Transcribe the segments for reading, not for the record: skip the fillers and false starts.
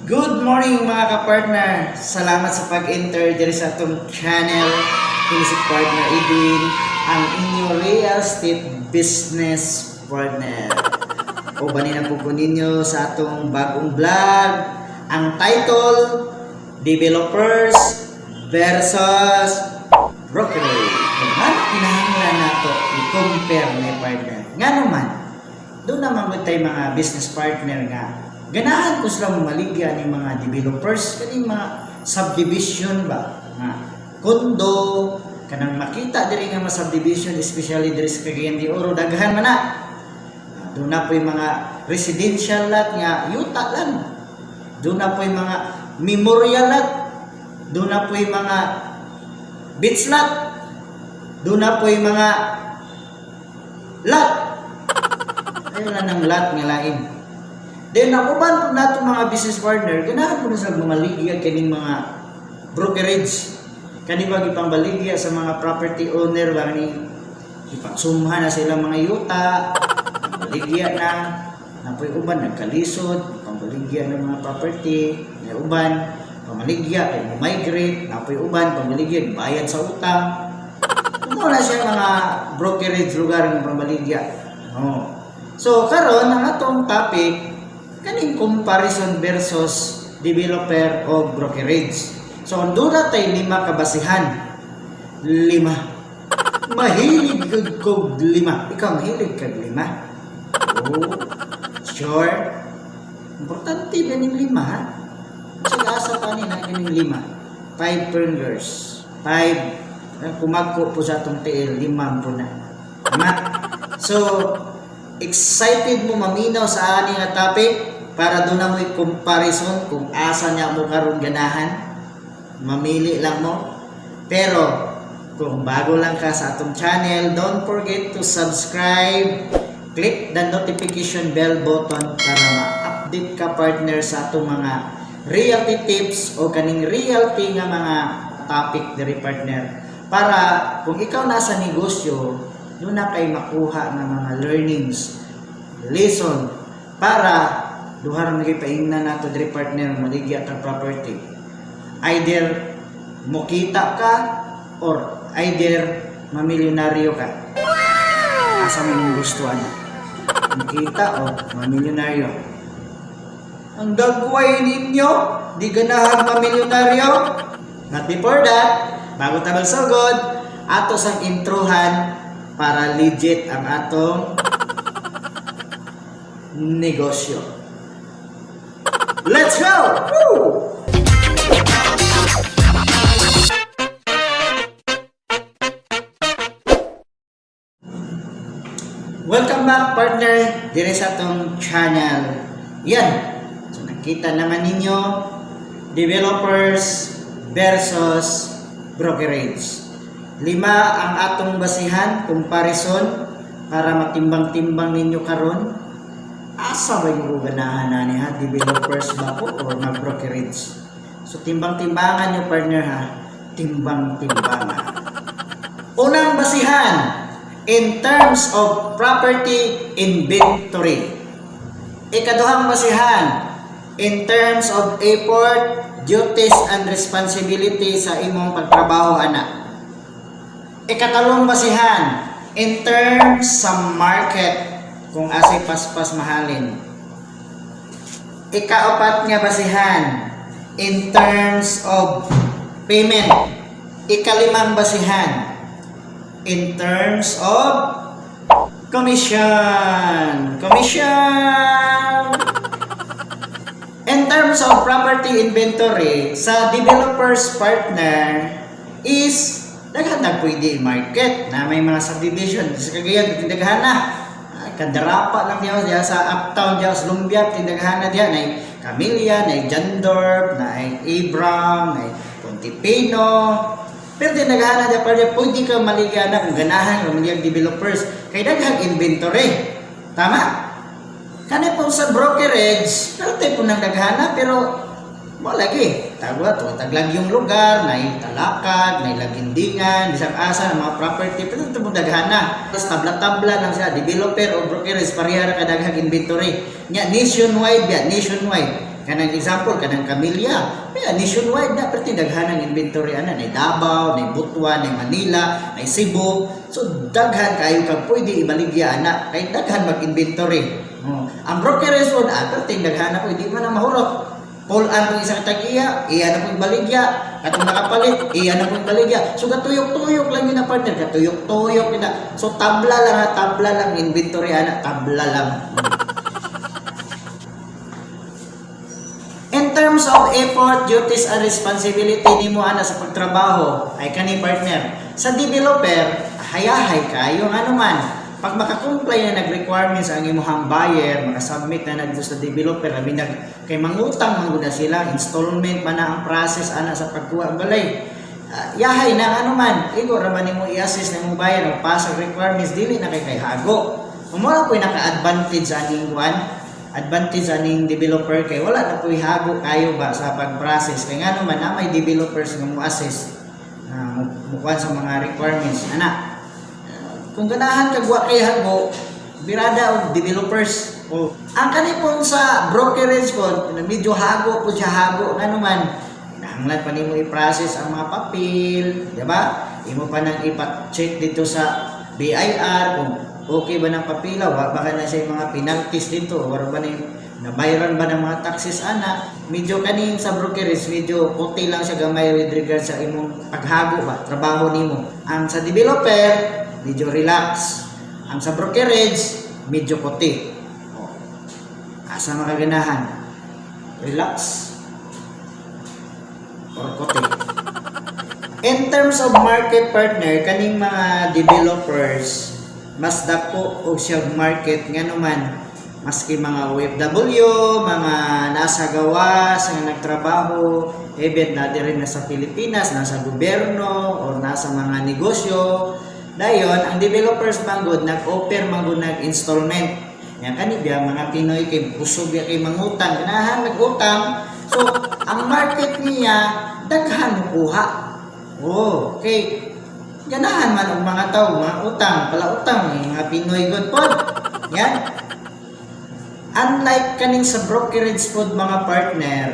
Good morning, mga ka-partner! Salamat sa pag-enter diri sa atong channel. Kini si Partner Edwin, ang inyong real estate business partner. O bani na po ko ninyo sa atong bagong vlog. Ang title, Developers versus Brokerage. Kung ano kinahanglan nato i-compare ni partner? Nga naman, doon naman gud tay mga business partner nga ganahan ko sila maligya ni mga developers, kaning mga subdivision ba nga condo, kanang makita diri nga mga subdivision, especially diri sa Cagayan de Oro, daghan man na. Doon na po yung mga residential lot nga yuta lang. Doon na po yung mga memorial lot. Doon na po yung mga beach lot. Doon na po yung mga lot. Ay, wala nang lot nga lain. Then, ang uban po nato mga business partner, ganahan po na sa mga kaning mga brokerage. Kani ba gipangbaligya sa mga property owner ba ni ipagsumha na sila mga yuta, baligya na, napoy uban nagkalisod, pambaligya ng mga property, may uban, pamaligya, kay mo-migrate, napoy uban, pamaligya, bayad sa utang. Mao na siya mga brokerage lugar ng pambaligya. Oh. So karon ang atong topic kaning comparison versus developer o brokerage. So ang duna tay lima ka basihan. Lima. Mahilig gud kog lima. Ikaw, mahilig kag lima? Oh, sure. Importante ganing lima, ha? Sa asa pa ni na ganing lima. Five fingers. Five. Kumagko po sa atong tiil, lima po na. Tama? So, excited mo maminaw sa ani nga topic para doon na mo'y comparison kung asa niya mo karon ganahan. Mamili lang mo. Pero, kung bago lang ka sa atong channel, don't forget to subscribe, click the notification bell button para ma-update ka, partner, sa atong mga realty tips o kaning realty nga mga topic diri, partner. Para kung ikaw nasa negosyo, doon na kay makuha nga mga learnings, lesson, para duha ra magay paingnan nato diri, partner, maligya kang property. Either mokita ka or either mamilyonaryo ka. Asa man yung gusto ana? Makita o mamilyonaryo? Ang dagway ninyo, di ganahan mamilyonaryo? But before that, bago ta magsugod, ato sang introhan para legit ang atong negosyo. Let's go! Woo! Welcome back, partner, dire sa atong channel. Yan. So nakita naman ninyo, developers versus brokerage. Lima ang atong basihan, comparison, para matimbang-timbang ninyo karon. Asa ba yung ganahan na ni ha? Developers ba po or mag-brokerage? So timbang-timbangan nyo, partner, ha. Timbang-timbangan. Unang basihan, in terms of property inventory. Ikaduhang basihan, in terms of effort, duties and responsibility sa imong pagtrabaho ana. Ikatalong basihan, in terms sa market, kung asay paspas mahalin. Ikaapat nga basihan, in terms of payment. Ikalimang basihan, in terms of commission. Commission! In terms of property inventory, sa developers, partner, is daghan na pwede i-market na may mga subdivision. Sa Cagayan, tindaghan na. Kadarapa lang diya, diya sa uptown diya sa Lumbiap, tindaghan na diya. Nay Camilla, nay Jandorp, nay Abram, nay Pontipino. Pero tindaghan na diya, pwede, pwede ka maligya na kung ganahan kung maligya developers. Kay daghang inventory. Tama? Kani po sa brokerage, pero tayo po ng daghana, pero mo lagi. Tagwa to, taglag yung lugar, nay Talakag, nay Lagindingan, bisag asa ng mga property, pero ito pong daghana. Tapos tabla-tabla lang siya, developer o brokerage, pareha ra kadaghang inventory. Nya nationwide ya, nationwide. Kanang example, kanang Camilla. Kaya nationwide na perti daghan ang inventory ana, nay Davao, nay Butuan, nay Manila, nay Cebu. So daghan kayo kag pwede ibaligya ana kay daghan mag-inventory. Oh. Ang brokerage pod perti daghan ako, hindi man na mahurot. Pull an kung isa ka tag-iya, iya na pong baligya. Katong nakapalit, iya na pong baligya. So katuyok-tuyok lang yun na, partner, katuyok-tuyok yun na. So tabla lang ha, tabla lang inventory ana, tabla lang. In terms of effort, duties, and responsibility nimo ana sa pagtrabaho, ay kani, partner. Sa developer, hayahay kayo, ano man. Pag makakomply na nag-requirements ang imuhang buyer, makasubmit na nagdo sa developer, labi nag kay mangutang man gud na sila, installment man na ang process ana sa pagkuha ang balay. Yahay na, ano man, igo ra man nimo i-assist na imong buyer ang pass ang requirements, dili na kay hago. Mao na po'y naka-advantage aning kuan, advantage aning developer kay wala na po'y hago kayo ba sa pag-process, kay ngano man na may developers nga mo assist mukuan sa mga requirements ana. Kung ganahan kag wa kay hago, birada og developers. O ang kanipon sa brokerage ko, medyo hago po siya, hago, ngano man kinahanglan pa nimo i-process ang mga papel, di ba? Imo pa nang ipa-check dito sa BIR kung okay ba ng papila, wa ba ka na siya mga penalties dito, or ba na yung nabayaran ba ng mga taxes ana. Medyo kaning sa brokerage, medyo konti lang siya gamay with regard sa imong paghago ba, trabaho nimo. Ang sa developer, medyo relax. Ang sa brokerage, medyo konti. O, asa makaganahan? Relax or kote? In terms of market, partner, kaning mga developers, mas dako og siya market, ngano man maski mga OFW, mga nasa gawas nga nagtrabaho, even na diri na sa Pilipinas, nasa gobyerno or nasa mga negosyo. Dayon, ang developers manggod nag-offer manggod nag-installment. Yan kani biya mga Pinoy kay busog biya kay mangutang, ganahan nag-utang. So, ang market niya daghan mo kuha. Oh, okay. Ganahan man og mga tao, mga utang, pala utang, eh, mga Pinoy good pod. Yan. Unlike kaning sa brokerage pod, mga partner,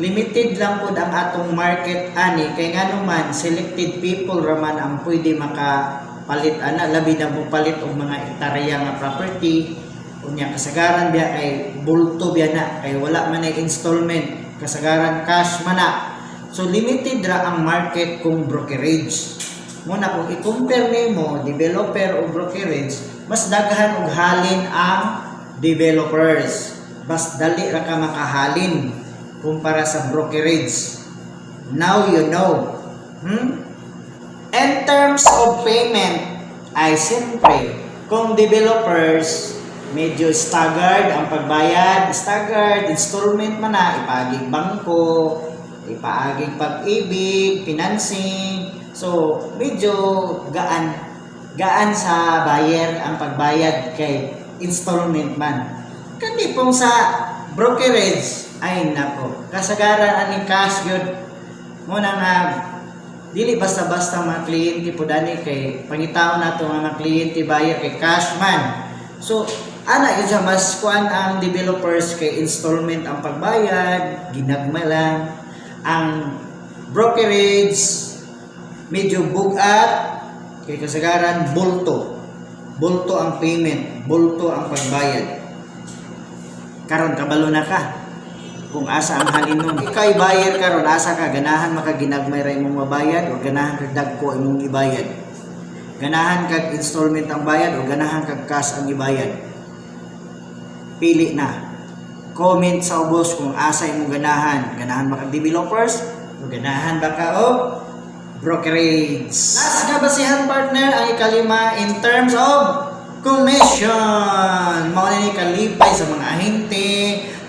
limited lang pod ang atong market ani kay ngano man selected people raman ang pwede makapalit ana, labi na mo palit og mga hektarya nga property. Unya kasagaran biya kay bulto biya na kay wala man ay installment, kasagaran cash man na. So limited ra ang market kung brokerage. Muna kung i-compare nimo developer o brokerage, mas daghan og halin ang developers, mas dali ra ka makahalin kumpara sa brokerage. Now you know. In terms of payment, ay siyempre, kung developers, medyo staggered ang pagbayad, staggered, installment man na, ipaaging bangko, ipaaging Pag-IBIG, financing. So, medyo gaan. Gaan sa buyer ang pagbayad kay installment man. Kandi pong sa brokerage, ay nako, kasagaran ani cash yun. Muna nga, dili basta-basta mga kliyente po dani kay pangitaon nato nga mga kliyente buyer kay cash man. So, ana yun siya, mas kuan ang developers kay installment ang pagbayad, ginagmay lang. Ang brokerage, medyo bugat kay kasagaran bulto. Bulto ang payment, bulto ang pagbayad. Karon kabalo na ka kung asa ang halinon. Ikay buyer karon, asa ka ganahan, makaginagmay ra imong mabayad o ganahan kag dagko imong ibayad? Ganahan kag installment ang bayad o ganahan kag cash ang ibayad? Pili na. Comment sa ubos kung asa imong ganahan. Ganahan ba kag developers o ganahan ba ka og brokerage? Last nga basihan, partner, ang ikalima, in terms of commission. Mao na ni kalipay sa mga ahente,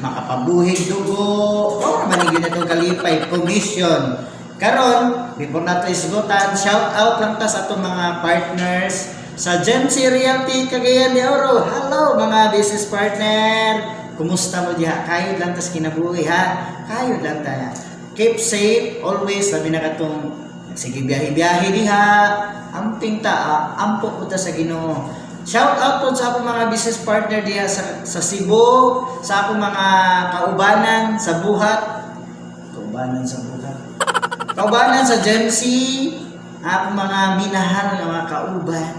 makapabuhig dugo. O man ni gyud itong kalipay, commission. Karon, before nato isgutan, shout out lang ta sa atong mga partners sa Gen Realty Cagayan de Oro. Hello, mga business partner. Kumusta mo diha? Kayod lang tas kinabuhi ha. Kayod lang ta. Keep safe always, labi na katong sige biyahe-biyahe diha. Amping ta, ah, ampo po ta sa Ginoo. Shout out po sa akong mga business partner diha sa Cebu, sa akong mga kaubanan sa buhat. Kaubanan sa buhat. Kaubanan sa GMC, akong mga minahal nga mga kauban.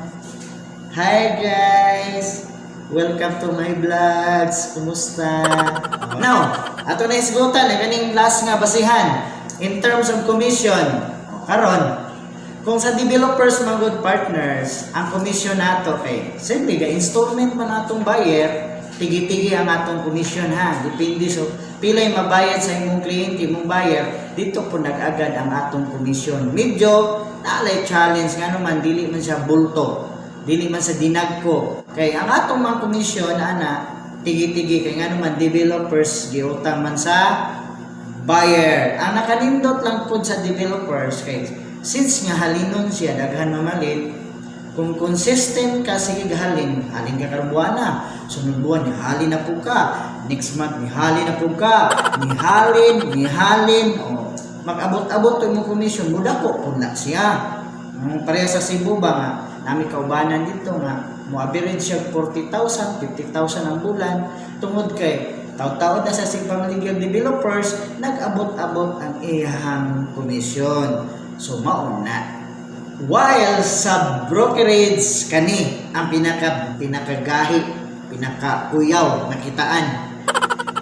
Hi guys! Welcome to my vlogs. Kumusta? Now, ato na isgutan ang kaning last nga basihan in terms of commission. Karon, kung sa developers mga good partners, ang commission nato kay simple ga installment man atong buyer, tigi-tigi ang atong commission ha. Depende so pilay mabayad sa imong kliyente, imong buyer, dito po nag-agad ang atong commission. Medyo naalay challenge nga naman, dili man siya bulto, dili man sa dinagko. Kay ang atong mga commission ana tigi-tigi kay nga naman developers, giutang man sa buyer. Ang nakanindot lang pud sa developers kay since nga halinon siya, daghan mamalit, kung consistent ka, sige halin, halin ka karong buwana. Sunod buwan, nihalin na po ka. Next month, nihalin na po ka. Nihalin, nihalin. O, mag-abot-abot to imong commission, mudako po na siya. Pareha sa Cebu ba nga, nami kaubanan dito nga, mo average siya 40,000, 50,000 ang bulan, tungod kay taw-taod na sa sig pamaligya developers, nag-abot-abot ang iyahang komisyon. So mao na. While sa brokerage, kani ang pinaka pinakagahi, pinakakuyaw nakitaan.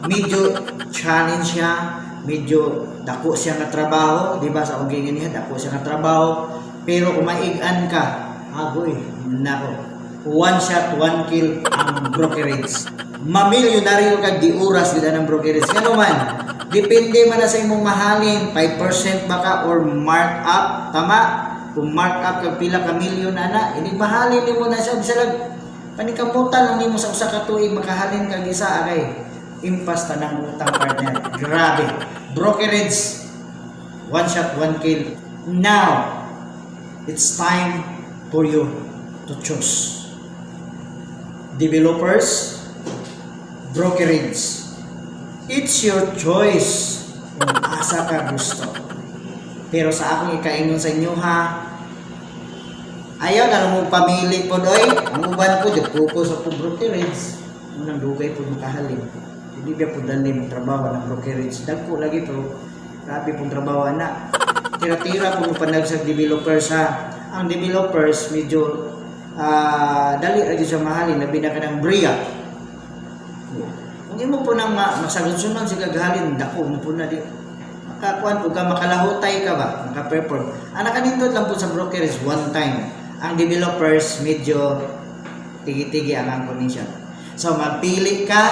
Medyo challenge siya, medyo dako siya nga trabaho, di ba, sa akong giingon, dako siya nga trabaho, pero kung maigan ka, agoy, nako. One shot, one kill ang brokerage. Mamilyonaryo ka di oras gid ng brokerage. Ngano man, depende man na sa imong mahalin, 5% ba ka or mark up, tama? Kung mark up kag pila ka milyon ana, inig mahalin nimo na siya bisan panikamutan lang nimo sa usa ka tuig, makahalin kag isa, agay. Impas tanang utang, partner. Grabe. Brokerage, one shot, one kill. Now, it's time for you to choose. Developers, brokerage. It's your choice kung asa ka gusto. Pero sa akong ikaingon sa inyo ha, ayaw na lang mong pamili po doy. Ang uban po, di focus sa po brokerage. Unang dugay po makahalin. Hindi ba po dali mong trabaho ng brokerage? Dagko lagi pero grabe pong trabaho na. Tira-tira po mo panag sa developers ha. Ang developers medyo dali lagi siya mahalin, labi na ka ng BREA. Kung imo po nang masagot-sunon si gaghalin, dako mo po na di makakuan po ka, makalahutay ka ba, maka-perform. Ang nakanindot lang po sa brokerage, one time. Ang developers, medyo tigi-tigi ang commission. So magpili ka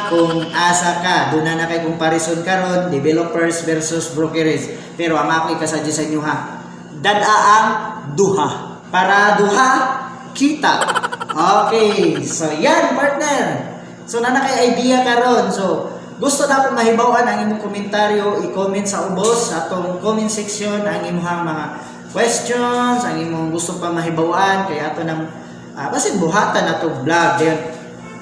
kung asa ka. Doon na kay comparison karon, developers versus brokerage. Pero ang ako ikasuggest sa inyo ha, dad-a ang duha. Para duha, kita. Okay, so yan, partner. So na kay idea karon. So gusto na akong mahibaw-an ang imong komentaryo, i-comment sa ubos sa atong comment section ang imong mga questions, ang imong gusto pa mahibaw-an kay ato nang basin buhatan ato vlog. Then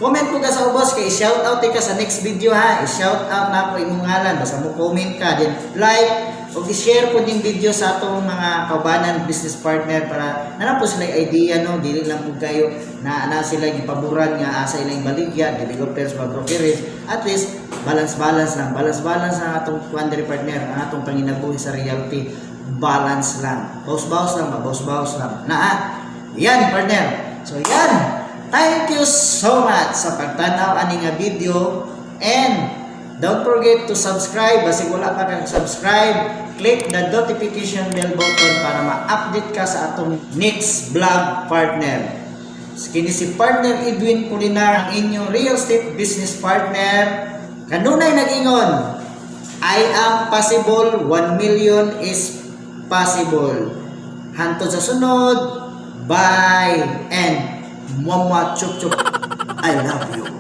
comment po ka sa ubos kay shout out ka sa next video ha. I-shout out na ako imong ngalan basta mo comment ka, then like ug i-share po din video sa atong mga kaubanan, business partner, para na po sila idea, no, dili lang po kayo na na sila gipaboran nga asa ilang baligya, developers ba, brokerage. At least balance balance lang, balance balance ang atong kuan diri, partner, ang atong panginabuhi sa realty, balance lang, bawas bawas lang ba, bawas bawas lang na ah. Yan, partner. So yan, thank you so much sa pagtanaw ani nga video and don't forget to subscribe. Basig wala pa kang subscribe, click the notification bell button para ma-update ka sa atong next vlog, partner. Kini si partner Edwin Pulinar, ang inyong real estate business partner. Kanunay nag-ingon, I am possible, 1 million is possible. Hantod sa sunod, bye and mwah chup chup. I love you.